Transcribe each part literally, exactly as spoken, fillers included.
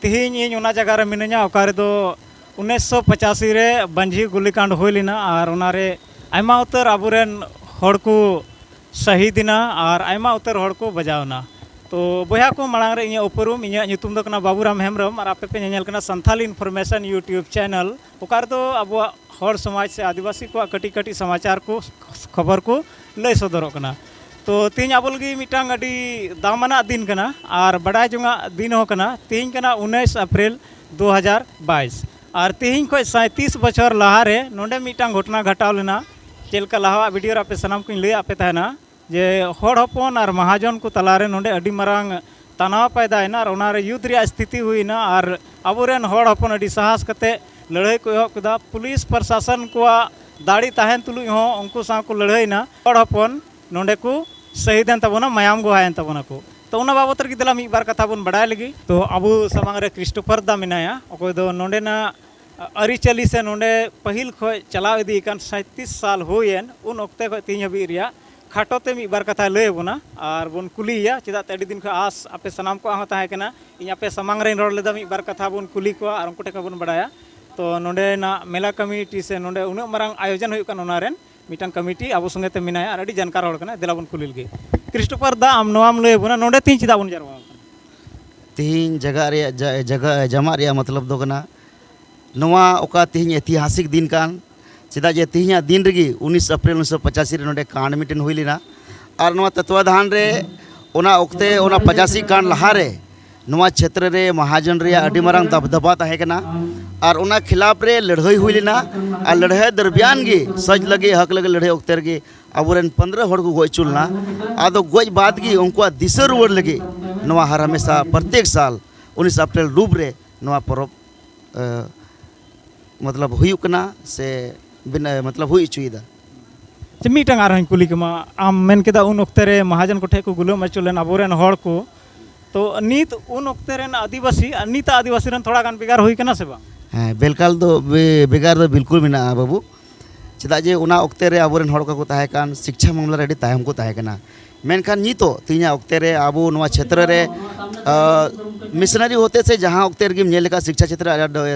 ᱛᱮᱦᱮᱧ ᱤᱧ ᱚᱱᱟ ᱡᱟᱭᱜᱟ ᱨᱮ ᱢᱤᱱᱟᱹᱧᱟ, ᱚᱠᱟ ᱨᱮᱫᱚ ᱩᱱᱤᱥᱥᱚ ᱯᱚᱸᱪᱟᱥᱤ ᱨᱮ ᱵᱟᱹᱧᱡᱷᱤ ᱜᱩᱞᱤᱠᱟᱸᱰ ᱦᱩᱭ ᱞᱮᱱᱟ ᱟᱨ ᱚᱱᱟᱨᱮ ᱟᱭᱢᱟ ᱩᱛᱟᱹᱨ ᱟᱵᱚᱨᱮᱱ ᱦᱚᱲ ᱠᱚ ᱥᱟᱹᱦᱤᱫ ᱮᱱᱟ ᱟᱨ ᱟᱭᱢᱟ ᱩᱛᱟᱹᱨ ᱦᱚᱲ ᱠᱚ ᱵᱟᱡᱟᱣ ᱮᱱᱟ᱾ ᱛᱚ ᱵᱚᱭᱦᱟ ᱠᱚ, ᱢᱟᱲᱟᱝ ᱨᱮ ᱤᱧᱟᱹᱜ ᱩᱯᱨᱩᱢ, ᱤᱧᱟᱹᱜ ᱧᱩᱛᱩᱢ ᱫᱚ ᱠᱟᱱᱟ ᱵᱟᱵᱩᱨᱟᱢ ᱦᱮᱢᱵᱨᱚᱢ ᱟᱨ ᱟᱯᱮ ᱯᱮ ᱧᱮᱧᱮᱞ ᱠᱟᱱᱟ ᱥᱟᱱᱛᱷᱟᱞᱤ ᱤᱱᱯᱷᱚᱨᱢᱮᱥᱚᱱ YouTube ᱪᱮᱱᱮᱞ, ᱚᱠᱟ ᱨᱮᱫᱚ ᱟᱵᱚᱣᱟᱜ ᱦᱚᱲ ᱥᱚᱢᱟᱡᱽ ᱥᱮ ᱟᱹᱫᱤᱵᱟᱹᱥᱤ ᱠᱚᱣᱟᱜ ᱠᱟᱹᱴᱤᱡ ᱠᱟᱹᱴᱤᱡ ᱥᱚᱢᱟᱪᱟᱨ ᱠᱚ, ᱠᱷᱚᱵᱚᱨ ᱠᱚ ᱞᱟᱹᱭ ᱥᱚᱫᱚᱨᱚᱜ ᱠᱟᱱᱟ᱾ ᱛᱚ ᱛᱮᱦᱮᱧ ᱟᱵᱚ ᱞᱟᱹᱜᱤᱫ ᱢᱤᱫᱴᱟᱝ ᱟᱹᱰᱤ ᱫᱟᱢᱟᱱᱟᱜ ᱫᱤᱱ ᱠᱟᱱᱟ ᱟᱨ ᱵᱟᱰᱟᱭ ᱡᱚᱝᱟᱜ ᱫᱤᱱ ᱦᱚᱸ ᱠᱟᱱᱟ᱾ ᱛᱮᱦᱮᱧ ᱠᱟᱱᱟ ᱩᱱᱤᱥ ᱮᱯᱨᱤᱞ ᱫᱩ ᱦᱟᱡᱟᱨ ᱵᱟᱭᱤᱥ᱾ ᱟᱨ ᱛᱮᱦᱮᱧ ᱠᱷᱚᱱ ᱥᱟᱸᱭᱛᱨᱤᱥ ᱵᱚᱪᱷᱚᱨ ᱞᱟᱦᱟᱨᱮ ᱱᱚᱰᱮ ᱢᱤᱫᱴᱟᱝ ᱜᱷᱚᱴᱚᱱᱟ ᱜᱷᱟᱴᱟᱣ ᱞᱮᱱᱟ᱾ ᱪᱮᱫ ᱞᱮᱠᱟ ᱞᱟᱦᱟᱣᱟᱜ ᱵᱷᱤᱰᱤᱭᱳ ᱨᱮ ᱟᱯᱮ ᱥᱟᱱᱟᱢ ᱠᱚᱧ ᱞᱟᱹᱭᱟᱫ ᱯᱮ ᱛᱟᱦᱮᱱᱟ ᱡᱮ ᱦᱚᱲ ᱦᱚᱯᱚᱱ ᱟᱨ ᱢᱟᱦᱟᱡᱚᱱ ᱠᱚ ᱛᱟᱞᱟᱨᱮ ᱱᱚᱰᱮ ᱟᱹᱰᱤ ᱢᱟᱨᱟᱝ ᱛᱟᱱᱟᱣ ᱯᱟᱭᱫᱟᱭᱮᱱᱟ ᱟᱨ ᱚᱱᱟᱨᱮ ᱭᱩᱫᱽ ᱨᱮᱭᱟᱜ ᱥᱛᱷᱤᱛᱤ ᱦᱩᱭᱮᱱᱟ ᱟᱨ ᱟᱵᱚᱨᱮᱱ ᱦᱚᱲ ᱦᱚᱯᱚᱱ ᱟᱹᱰᱤ ᱥᱟᱦᱟᱥ ᱠᱟᱛᱮ ᱞᱟᱹᱲᱦᱟᱹᱭ ᱠᱚ ᱮᱦᱚᱵ ᱠᱮᱫᱟ᱾ ᱯᱩᱞᱤᱥ ᱯᱨᱚᱥᱟᱥᱚᱱ ᱠᱚᱣᱟᱜ ᱫᱟᱲᱮ ᱛᱟᱦᱮᱱ ᱛᱩᱞᱩᱡ ᱦᱚᱸ ᱩᱱᱠᱩ ᱥᱟᱶ ᱠᱚ ᱞᱟᱹᱲᱦᱟᱹᱭᱮᱱᱟ᱾ ᱦᱚᱲ ᱦᱚᱯᱚᱱ ᱱᱚᱰᱮ ᱠᱚ ᱥᱟᱹᱦᱤᱫ ᱮᱱ ᱛᱟᱵᱚᱱᱟ, ᱢᱟᱭᱟᱢ ᱜᱚᱦᱟᱭᱮᱱ ᱛᱟᱵᱚᱱᱟ ᱠᱚ᱾ ᱛᱚ ᱚᱱᱟ ᱵᱟᱵᱚᱛ ᱨᱮᱜᱮ ᱫᱮᱞᱟ ᱢᱤᱫ ᱵᱟᱨ ᱠᱟᱛᱷᱟ ᱵᱚᱱ ᱵᱟᱲᱟᱭ ᱞᱮᱜᱮ᱾ ᱛᱚ ᱟᱵᱚ ᱥᱟᱢᱟᱝ ᱨᱮ ᱠᱨᱤᱥᱴᱳᱯᱷᱟᱨ ᱫᱟ ᱢᱮᱱᱟᱭᱟ, ᱚᱠᱚᱭ ᱫᱚ ᱱᱚᱰᱮᱱᱟᱜ ᱟᱹᱨᱤᱪᱟᱹᱞᱤ ᱥᱮ ᱱᱚᱰᱮ ᱯᱟᱹᱦᱤᱞ ᱠᱷᱚᱱ ᱪᱟᱞᱟᱣ ᱤᱫᱤ ᱠᱟᱱ ᱥᱟᱸᱭᱛᱨᱤᱥ ᱥᱟᱞ ᱦᱩᱭᱮᱱ, ᱩᱱ ᱚᱠᱛᱮ ᱠᱷᱚᱱ ᱛᱮᱦᱮᱧ ᱦᱟᱹᱵᱤᱡ ᱨᱮᱭᱟᱜ ᱠᱷᱟᱴᱚ ᱛᱮ ᱢᱤᱫ ᱵᱟᱨ ᱠᱟᱛᱷᱟᱭ ᱞᱟᱹᱭ ᱟᱵᱚᱱᱟ ᱟᱨ ᱵᱚᱱ ᱠᱩᱞᱤᱭᱮᱭᱟ᱾ ᱪᱮᱫᱟᱜ ᱛᱮ ᱟᱹᱰᱤ ᱫᱤᱱ ᱠᱷᱚᱱ ᱟᱥ ᱟᱯᱮ ᱥᱟᱱᱟᱢ ᱠᱚᱣᱟᱜ ᱦᱚᱸ ᱛᱟᱦᱮᱸ ᱠᱟᱱᱟ, ᱤᱧ ᱟᱯᱮ ᱥᱟᱢᱟᱝ ᱨᱮᱧ ᱨᱚᱲ ᱞᱮᱫᱟ, ᱢᱤᱫ ᱵᱟᱨ ᱠᱟᱛᱷᱟ ᱵᱚᱱ ᱠᱩᱞᱤ ᱠᱚᱣᱟ ᱟᱨ ᱩᱱᱠᱩ ᱴᱷᱮᱱ ᱠᱷᱚᱱ ᱵᱚᱱ ᱵᱟᱲᱟᱭᱟ᱾ ᱛᱚ ᱱᱚᱰᱮᱱᱟᱜ ᱢᱮᱞᱟ ᱠᱚᱢᱤᱴᱤ ᱥᱮ ᱱᱚᱰᱮ ᱩᱱᱟᱹᱜ ᱢᱟᱨᱟᱝ ᱟᱭᱳᱡᱚᱱ ᱦᱩᱭᱩᱜ ᱠᱟᱱᱟ, ᱚᱱᱟ ᱨᱮᱱ ᱢᱤᱫᱴᱟᱝ ᱠᱚᱢᱤᱴᱤ ᱟᱵᱚ ᱥᱚᱸᱜᱮ ᱛᱮ ᱢᱮᱱᱟᱭᱟ ᱟᱨ ᱟᱹᱰᱤ ᱡᱟᱱᱠᱟᱨ ᱦᱚᱲ ᱠᱟᱱᱟᱭ᱾ ᱫᱮᱞᱟ ᱵᱚᱱ ᱠᱩᱞᱤ ᱞᱮᱜᱮ᱾ ᱠᱨᱤᱥᱴᱳᱯᱷᱟᱨ ᱫᱟ, ᱟᱢ ᱱᱚᱣᱟᱢ ᱞᱟᱹᱭ ᱟᱵᱚᱱᱟ ᱱᱚᱰᱮ ᱛᱮᱦᱮᱧ ᱪᱮᱫᱟᱜ ᱵᱚᱱ ᱡᱟᱨᱣᱟ ᱟᱠᱟᱱᱟ? ᱛᱮᱦᱮᱧ ᱡᱟᱜᱟᱜ ᱨᱮᱭᱟᱜ ᱡᱟ-, ᱡᱟᱜᱟ, ᱡᱟᱢᱟᱜ ᱨᱮᱭᱟᱜ ᱢᱚᱛᱞᱚᱵ ᱫᱚ ᱠᱟᱱᱟ, ᱱᱚᱣᱟ ᱚᱠᱟ ᱛᱮᱦᱮᱧ ᱮᱛᱤᱦᱟᱥᱤᱠ ᱫᱤᱱ ᱠᱟᱱ, ᱪᱮᱫᱟᱜ ᱡᱮ ᱛᱮᱦᱮᱧᱟᱜ ᱫᱤᱱ ᱨᱮᱜᱮ ᱩᱱᱤᱥ ᱮᱯᱨᱤᱞ ᱩᱱᱤᱥᱥᱚ ᱯᱚᱸᱪᱟᱥᱤ ᱨᱮ ᱱᱚᱰᱮ ᱠᱟᱸᱰ ᱢᱤᱫᱴᱮᱱ ᱦᱩᱭ ᱞᱮᱱᱟ᱾ ᱟᱨ ᱱᱚᱣᱟ ᱛᱚᱛᱣᱟᱫᱷᱟᱱ ᱨᱮ ᱚᱱᱟ ᱚᱠᱛᱮ, ᱚᱱᱟ ᱯᱚᱸᱪᱟᱥᱤ ᱠᱟᱸᱰ ᱞᱟᱦᱟᱨᱮ ᱱᱚᱣᱟ ᱪᱷᱮᱛᱨᱚ ᱨᱮ ᱢᱟᱦᱟᱡᱚᱱ ᱨᱮᱭᱟᱜ ᱟᱹᱰᱤ ᱢᱟᱨᱟᱝ ᱫᱟᱵᱫᱟᱵᱟ ᱛᱟᱦᱮᱸ ᱠᱟᱱᱟ ᱟᱨ ᱚᱱᱟ ᱠᱷᱤᱞᱟᱯ ᱨᱮ ᱞᱟᱹᱲᱦᱟᱹᱭ ᱦᱩᱭ ᱞᱮᱱᱟ᱾ ᱟᱨ ᱞᱟᱹᱲᱦᱟᱹᱭ ᱫᱚᱨᱵᱤᱭᱟᱱ ᱜᱮ, ᱥᱚᱪ ᱞᱟᱹᱜᱤᱫ, ᱦᱚᱠ ᱞᱟᱹᱜᱤᱫ ᱞᱟᱹᱲᱦᱟᱹᱭ ᱚᱠᱛᱮ ᱨᱮᱜᱮ ᱟᱵᱚᱨᱮᱱ ᱯᱚᱱᱫᱽᱨᱚ ᱦᱚᱲ ᱠᱚ ᱜᱚᱡ ᱦᱚᱪᱚ ᱞᱮᱱᱟ᱾ ᱟᱫᱚ ᱜᱚᱡ ᱵᱟᱫ ᱜᱮ ᱩᱱᱠᱩᱣᱟᱜ ᱫᱤᱥᱟᱹ ᱨᱩᱣᱟᱹᱲ ᱞᱟᱹᱜᱤᱫ ᱱᱚᱣᱟ ᱦᱟᱨ ᱦᱟᱢᱮᱥᱟ ᱯᱨᱚᱛᱮᱠ ᱥᱟᱞ ᱩᱱᱤᱥ ᱮᱯᱨᱤᱞ ᱰᱩᱵ ᱨᱮ ᱱᱚᱣᱟ ᱯᱚᱨᱚᱵᱽ, ᱮ, ᱢᱚᱛᱞᱚᱵ ᱦᱩᱭᱩᱜ ᱠᱟᱱᱟ ᱥᱮ ᱵᱤᱱ-, ᱮ, ᱢᱚᱛᱞᱚᱵ ᱦᱩᱭ ᱦᱚᱪᱚᱭᱮᱫᱟ᱾ ᱟᱪᱪᱷᱟ, ᱢᱤᱫᱴᱟᱝ ᱟᱨᱦᱚᱸᱧ ᱠᱩᱞᱤ ᱠᱮᱢᱟ, ᱟᱢ ᱢᱮᱱ ᱠᱮᱫᱟ ᱩᱱ ᱚᱠᱛᱮ ᱨᱮ ᱢᱟᱦᱟᱡᱚᱱ ᱠᱚᱴᱷᱮᱱ ᱠᱚ ᱜᱩᱞᱟᱹᱢ ᱦᱚᱪᱚ ᱞᱮᱱ ᱟᱵᱚᱨᱮᱱ ᱦᱚᱲ ᱠᱚ, ᱛᱚ ᱱᱤᱛ ᱩᱱ ᱚᱠᱛᱮ ᱨᱮᱱ ᱟᱹᱫᱤᱵᱟᱹᱥᱤ ᱟᱨ ᱱᱤᱛᱟᱜ ᱟᱹᱫᱤᱵᱟᱹᱥᱤ ᱨᱮᱱ ᱛᱷᱚᱲᱟ ᱜᱟᱱ ᱵᱷᱮᱜᱟᱨ ᱦᱩᱭ ᱠᱟᱱᱟ ᱥᱮ ᱵᱟᱝ? ᱦᱮᱸ, ᱵᱮᱞᱠᱟᱞ ᱫᱚ ᱵᱮ-, ᱵᱷᱮᱜᱟᱨ ᱫᱚ ᱵᱤᱞᱠᱩᱞ ᱢᱮᱱᱟᱜᱼᱟ ᱵᱟᱹᱵᱩ᱾ ᱪᱮᱫᱟᱜ ᱡᱮ ᱚᱱᱟ ᱚᱠᱛᱮ ᱨᱮ ᱟᱵᱚᱨᱮᱱ ᱦᱚᱲ ᱠᱚᱠᱚ ᱛᱟᱦᱮᱸ ᱠᱟᱱ, ᱥᱤᱠᱪᱷᱟ ᱢᱟᱢᱞᱟ ᱨᱮ ᱟᱹᱰᱤ ᱛᱟᱭᱚᱢ ᱠᱚ ᱛᱟᱦᱮᱸ ᱠᱟᱱᱟ᱾ ᱢᱮᱱᱠᱷᱟᱱ ᱱᱤᱛᱚᱜ ᱛᱮᱦᱮᱧᱟᱜ ᱚᱠᱛᱮ ᱨᱮ ᱟᱵᱚ ᱱᱚᱣᱟ ᱪᱷᱮᱛᱨᱚ ᱨᱮ ᱢᱤᱥᱚᱱᱟᱨᱤ ᱦᱚᱛᱮ ᱥᱮ ᱡᱟᱦᱟᱸ ᱚᱠᱛᱮ ᱨᱮᱜᱮᱢ ᱧᱮᱞ ᱞᱮᱠᱟ ᱥᱤᱠᱪᱷᱟ ᱪᱷᱮᱛᱨᱚ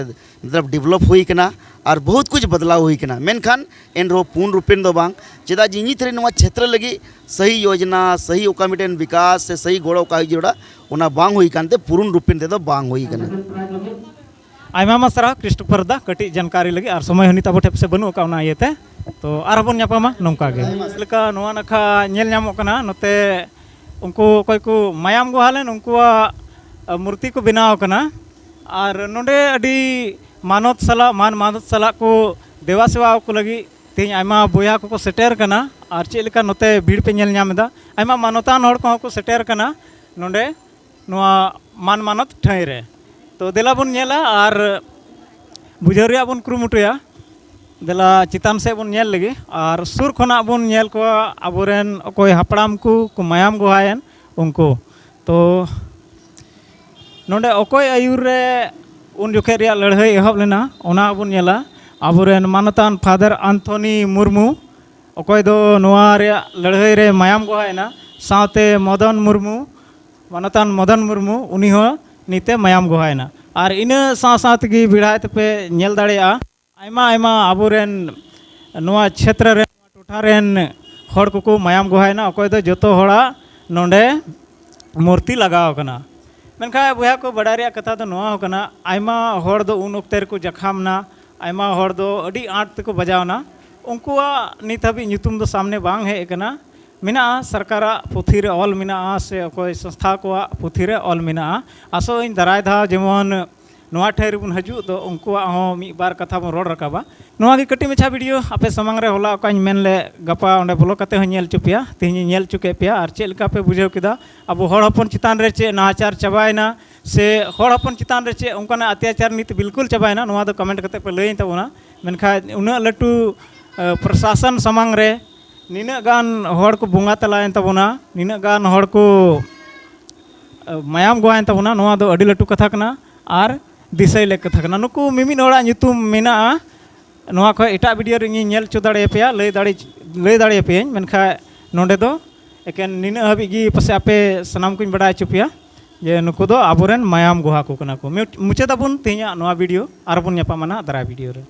ᱢᱚᱛᱞᱚᱵ ᱰᱮᱵᱷᱞᱚᱯ ᱦᱩᱭ ᱠᱟᱱᱟ ᱟᱨ ᱵᱚᱦᱩᱛ ᱠᱩᱪ ᱵᱚᱫᱞᱟᱣ ᱦᱩᱭ ᱠᱟᱱᱟ, ᱢᱮᱱᱠᱷᱟᱱ ᱮᱱ ᱨᱮᱦᱚᱸ ᱯᱩᱨᱱ ᱨᱩᱯᱮᱱ ᱫᱚ ᱵᱟᱝ᱾ ᱪᱮᱫᱟᱜ ᱡᱮ ᱱᱤᱛ ᱨᱮ ᱱᱚᱣᱟ ᱪᱷᱮᱛᱨᱚ ᱞᱟᱹᱜᱤᱫ ᱥᱟᱹᱦᱤ ᱭᱳᱡᱽᱱᱟ, ᱥᱟᱹᱦᱤ ᱚᱠᱟ ᱢᱤᱫᱴᱮᱱ ᱵᱤᱠᱟᱥ ᱥᱮ ᱥᱟᱹᱦᱤ ᱜᱚᱲᱚ ᱚᱠᱟ ᱦᱩᱭ ᱡᱟᱹᱨᱩᱲᱟ, ᱚᱱᱟ ᱵᱟᱝ ᱦᱩᱭ ᱠᱟᱱᱛᱮ ᱯᱩᱨᱩᱱ ᱨᱩᱯᱮᱱ ᱛᱮᱫᱚ ᱵᱟᱝ ᱦᱩᱭ ᱠᱟᱱᱟ᱾ ᱟᱭᱢᱟ ᱟᱭᱢᱟ ᱥᱟᱨᱦᱟᱣ ᱠᱨᱤᱥᱴᱳᱯᱷᱟᱨ ᱫᱟ, ᱠᱟᱹᱴᱤᱡ ᱡᱟᱱᱠᱟᱨᱤ ᱞᱟᱹᱜᱤᱫ᱾ ᱟᱨ ᱥᱚᱢᱚᱭ ᱦᱚᱸ ᱱᱤᱛ ᱟᱵᱚ ᱴᱷᱮᱱ ᱥᱮ ᱵᱟᱹᱱᱩᱜ ᱟᱠᱟᱫ, ᱚᱱᱟ ᱤᱭᱟᱹᱛᱮ᱾ ᱛᱚ ᱟᱨᱦᱚᱸ ᱵᱚᱱ ᱧᱟᱯᱟᱢᱟ ᱱᱚᱝᱠᱟ ᱜᱮ᱾ ᱪᱮᱫ ᱞᱮᱠᱟ ᱱᱚᱣᱟ ᱱᱟᱠᱷᱟ ᱧᱮᱞ ᱧᱟᱢᱚᱜ ᱠᱟᱱᱟ, ᱱᱚᱛᱮ ᱩᱱᱠᱩ ᱚᱠᱚᱭ ᱠᱚ ᱢᱟᱭᱟᱢ ᱜᱚᱦᱟ ᱞᱮᱱ, ᱩᱱᱠᱩᱣᱟᱜ ᱢᱩᱨᱛᱤ ᱠᱚ ᱵᱮᱱᱟᱣ ᱟᱠᱟᱱᱟ᱾ ᱟᱨ ᱱᱚᱰᱮ ᱟᱹᱰᱤ ᱢᱟᱱᱚᱛ ᱥᱟᱞᱟᱜ, ᱢᱟᱱ ᱢᱟᱱᱚᱛ ᱥᱟᱞᱟᱜ ᱠᱚ ᱫᱮᱵᱟ ᱥᱮᱵᱟ ᱠᱚ ᱞᱟᱹᱜᱤᱫ ᱛᱮᱦᱮᱧ ᱟᱭᱢᱟ ᱵᱚᱭᱦᱟ ᱠᱚᱠᱚ ᱥᱮᱴᱮᱨ ᱠᱟᱱᱟ᱾ ᱟᱨ ᱪᱮᱫ ᱞᱮᱠᱟ ᱱᱚᱛᱮ ᱵᱷᱤᱲ ᱯᱮ ᱧᱮᱞ ᱧᱟᱢ ᱮᱫᱟ, ᱟᱭᱢᱟ ᱢᱟᱱᱚᱛᱟᱱ ᱦᱚᱲ ᱠᱚᱦᱚᱸ ᱠᱚ ᱥᱮᱴᱮᱨ ᱠᱟᱱᱟ ᱱᱚᱰᱮ ᱱᱚᱣᱟ ᱢᱟᱱ ᱢᱟᱱᱚᱛ ᱴᱷᱟᱹᱭ ᱨᱮ᱾ ᱛᱚ ᱫᱮᱞᱟ ᱵᱚᱱ ᱧᱮᱞᱟ ᱟᱨ ᱵᱩᱡᱷᱟᱹᱣ ᱨᱮᱭᱟᱜ ᱵᱚᱱ ᱠᱩᱨᱩᱢᱩᱴᱩᱭᱟ᱾ ᱫᱮᱞᱟ ᱪᱮᱛᱟᱱ ᱥᱮᱫ ᱵᱚᱱ ᱧᱮᱞ ᱞᱮᱜᱮ ᱟᱨ ᱥᱩᱨ ᱠᱷᱚᱱᱟᱜ ᱵᱚᱱ ᱧᱮᱞ ᱠᱚᱣᱟ ᱟᱵᱚᱨᱮᱱ ᱚᱠᱚᱭ ᱦᱟᱯᱲᱟᱢ ᱠᱚ ᱠᱚ ᱢᱟᱭᱟᱢ ᱜᱚᱦᱟᱭᱮᱱ ᱩᱱᱠᱩ᱾ ᱛᱚ ᱱᱚᱰᱮ ᱚᱠᱚᱭ ᱟᱹᱭᱩᱨ ᱨᱮ ᱩᱱ ᱡᱚᱠᱷᱮᱡ ᱨᱮᱭᱟᱜ ᱞᱟᱹᱲᱦᱟᱹᱭ ᱮᱦᱚᱵ ᱞᱮᱱᱟ, ᱚᱱᱟ ᱵᱚᱱ ᱧᱮᱞᱟ᱾ ᱟᱵᱚᱨᱮᱱ ᱢᱟᱱᱚᱛᱟᱱ ᱯᱷᱟᱫᱟᱨ ᱟᱱᱛᱷᱚᱱᱤ ᱢᱩᱨᱢᱩ, ᱚᱠᱚᱭ ᱫᱚ ᱱᱚᱣᱟ ᱨᱮᱭᱟᱜ ᱞᱟᱹᱲᱦᱟᱹᱭ ᱨᱮ ᱢᱟᱭᱟᱢ ᱜᱚᱦᱟᱭᱮᱱᱟ, ᱥᱟᱶᱛᱮ ᱢᱚᱫᱚᱱ ᱢᱩᱨᱢᱩ, ᱢᱟᱱᱚᱛᱟᱱ ᱢᱚᱫᱚᱱ ᱢᱩᱨᱢᱩ, ᱩᱱᱤ ᱦᱚᱸ ᱱᱤᱛᱮ ᱢᱟᱭᱟᱢ ᱜᱚᱦᱟᱭᱮᱱᱟ᱾ ᱟᱨ ᱤᱱᱟᱹ ᱥᱟᱶ ᱥᱟᱶ ᱛᱮᱜᱮ ᱵᱮᱲᱦᱟᱭ ᱛᱮᱯᱮ ᱧᱮᱞ ᱫᱟᱲᱮᱭᱟᱜᱼᱟ, ᱟᱭᱢᱟ ᱟᱭᱢᱟ ᱟᱵᱚᱨᱮᱱ ᱱᱚᱣᱟ ᱪᱷᱮᱛᱨᱚ ᱨᱮ, ᱱᱚᱣᱟ ᱴᱚᱴᱷᱟ ᱨᱮᱱ ᱦᱚᱲ ᱠᱚᱠᱚ ᱢᱟᱭᱟᱢ ᱜᱚᱦᱟᱭᱮᱱᱟ, ᱚᱠᱚᱭ ᱫᱚ ᱡᱚᱛᱚ ᱦᱚᱲᱟᱜ ᱱᱚᱰᱮ ᱢᱩᱨᱛᱤ ᱞᱟᱜᱟᱣ ᱟᱠᱟᱱᱟ᱾ ᱢᱮᱱᱠᱷᱟᱱ ᱵᱚᱭᱦᱟ ᱠᱚ, ᱵᱟᱰᱟᱭ ᱨᱮᱭᱟᱜ ᱠᱟᱛᱷᱟ ᱫᱚ ᱱᱚᱣᱟ ᱦᱚᱸ ᱠᱟᱱᱟ, ᱟᱭᱢᱟ ᱦᱚᱲ ᱫᱚ ᱩᱱ ᱚᱠᱛᱮ ᱨᱮᱠᱚ ᱡᱟᱠᱷᱟᱢ ᱮᱱᱟ, ᱟᱭᱢᱟ ᱦᱚᱲ ᱫᱚ ᱟᱹᱰᱤ ᱟᱸᱴ ᱛᱮᱠᱚ ᱵᱟᱡᱟᱣ ᱮᱱᱟ᱾ ᱩᱱᱠᱩᱣᱟᱜ ᱱᱤᱛ ᱦᱟᱹᱵᱤᱡ ᱧᱩᱛᱩᱢ ᱫᱚ ᱥᱟᱢᱱᱮ ᱵᱟᱝ ᱦᱮᱡ ᱟᱠᱟᱱᱟ᱾ ᱢᱮᱱᱟᱜᱼᱟ, ᱥᱚᱨᱠᱟᱨᱟᱜ ᱯᱩᱛᱷᱤ ᱨᱮ ᱚᱞ ᱢᱮᱱᱟᱜᱼᱟ ᱥᱮ ᱚᱠᱚᱭ ᱥᱚᱝᱥᱛᱷᱟ ᱠᱚᱣᱟᱜ ᱯᱩᱛᱷᱤ ᱨᱮ ᱚᱞ ᱢᱮᱱᱟᱜᱼᱟ᱾ ᱟᱥᱚᱜ ᱟᱹᱧ ᱫᱟᱨᱟᱭ ᱫᱷᱟᱣ ᱡᱮᱢᱚᱱ ᱱᱚᱣᱟ ᱴᱷᱟᱹᱭ ᱨᱮᱵᱚᱱ ᱦᱤᱡᱩᱜ ᱫᱚ, ᱩᱱᱠᱩᱣᱟᱜ ᱦᱚᱸ ᱢᱤᱫ ᱵᱟᱨ ᱠᱟᱛᱷᱟ ᱵᱚᱱ ᱨᱚᱲ ᱨᱟᱠᱟᱵᱟ᱾ ᱱᱚᱣᱟ ᱜᱮ ᱠᱟᱹᱴᱤᱡ ᱢᱟᱪᱷᱟ ᱵᱷᱤᱰᱤᱭᱳ ᱟᱯᱮ ᱥᱟᱢᱟᱝ ᱨᱮ ᱦᱚᱞᱟ ᱚᱠᱟᱧ ᱢᱮᱱ ᱞᱮᱫ, ᱜᱟᱯᱟ ᱚᱸᱰᱮ ᱵᱚᱞᱚ ᱠᱟᱛᱮ ᱦᱚᱸ ᱧᱮᱞ ᱦᱚᱪᱚ ᱯᱮᱭᱟ, ᱛᱮᱦᱮᱧ ᱤᱧ ᱧᱮᱞ ᱦᱚᱪᱚ ᱠᱮᱫ ᱯᱮᱭᱟ ᱟᱨ ᱪᱮᱫ ᱞᱮᱠᱟ ᱯᱮ ᱵᱩᱡᱷᱟᱹᱣ ᱠᱮᱫᱟ᱾ ᱟᱵᱚ ᱦᱚᱲ ᱦᱚᱯᱚᱱ ᱪᱮᱛᱟᱱ ᱨᱮ ᱪᱮᱫ ᱱᱟᱦᱟᱪᱟᱨ ᱪᱟᱵᱟᱭᱮᱱᱟ ᱥᱮ ᱦᱚᱲ ᱦᱚᱯᱚᱱ ᱪᱮᱛᱟᱱ ᱨᱮ ᱪᱮᱫ ᱚᱱᱠᱟᱱᱟᱜ ᱚᱛᱛᱟᱪᱟᱨ ᱱᱤᱛ ᱵᱤᱞᱠᱩᱞ ᱪᱟᱵᱟᱭᱮᱱᱟ, ᱱᱚᱣᱟ ᱫᱚ ᱠᱚᱢᱮᱱᱴ ᱠᱟᱛᱮ ᱯᱮ ᱞᱟᱹᱭᱟᱹᱧ ᱛᱟᱵᱚᱱᱟ᱾ ᱢᱮᱱᱠᱷᱟᱱ ᱩᱱᱟᱹᱜ ᱞᱟᱹᱴᱩ ᱮ, ᱯᱨᱚᱥᱟᱥᱚᱱ ᱥᱟᱢᱟᱝ ᱨᱮ ᱱᱤᱱᱟᱹᱜ ᱜᱟᱱ ᱦᱚᱲ ᱠᱚ ᱵᱚᱸᱜᱟ ᱛᱟᱞᱟᱭᱮᱱ ᱛᱟᱵᱚᱱᱟ, ᱱᱤᱱᱟᱹᱜ ᱜᱟᱱ ᱦᱚᱲ ᱠᱚ ᱮ, ᱢᱟᱭᱟᱢ ᱜᱚᱦᱟᱭᱮᱱ ᱛᱟᱵᱚᱱᱟ, ᱱᱚᱣᱟ ᱫᱚ ᱟᱹᱰᱤ ᱞᱟᱹᱴᱩ ᱠᱟᱛᱷᱟ ᱠᱟᱱᱟ ᱟᱨ ᱫᱤᱥᱟᱹᱭ ᱞᱮᱠ ᱠᱟᱛᱷᱟ ᱠᱟᱱᱟ᱾ ᱱᱩᱠᱩ ᱢᱤᱢᱤᱫ ᱦᱚᱲᱟᱜ ᱧᱩᱛᱩᱢ ᱢᱮᱱᱟᱜᱼᱟ, ᱱᱚᱣᱟ ᱠᱷᱚᱱ ᱮᱴᱟᱜ ᱵᱷᱤᱰᱤᱭᱳ ᱨᱮ ᱤᱧᱤᱧ ᱧᱮᱞ ᱦᱚᱪᱚ ᱫᱟᱲᱮᱭᱟᱯᱮᱭᱟ, ᱞᱟᱹᱭ ᱫᱟᱲᱮ ᱞᱟᱹᱭ ᱫᱟᱲᱮᱭᱟᱯᱮᱭᱟᱹᱧ, ᱢᱮᱱᱠᱷᱟᱱ ᱱᱚᱰᱮ ᱫᱚ ᱮᱠᱮᱱ ᱱᱤᱱᱟᱹᱜ ᱦᱟᱹᱵᱤᱡ ᱜᱮ ᱯᱟᱥᱮ ᱟᱯᱮ ᱥᱟᱱᱟᱢ ᱠᱚᱧ ᱵᱟᱰᱟᱭ ᱦᱚᱪᱚ ᱯᱮᱭᱟ ᱡᱮ ᱱᱩᱠᱩ ᱫᱚ ᱟᱵᱚᱨᱮᱱ ᱢᱟᱭᱟᱢ ᱜᱚᱦᱟ ᱠᱚ ᱠᱟᱱᱟ ᱠᱚ᱾ ᱢᱩᱪ-, ᱢᱩᱪᱟᱹᱫ ᱟᱵᱚᱱ ᱛᱮᱦᱮᱧᱟᱜ ᱱᱚᱣᱟ ᱵᱷᱤᱰᱤᱭᱳ, ᱟᱨᱵᱚᱱ ᱧᱟᱯᱟᱢᱟ ᱱᱟᱦᱟᱜ ᱫᱟᱨᱟᱭ ᱵᱷᱤᱰᱤᱭᱳ ᱨᱮ᱾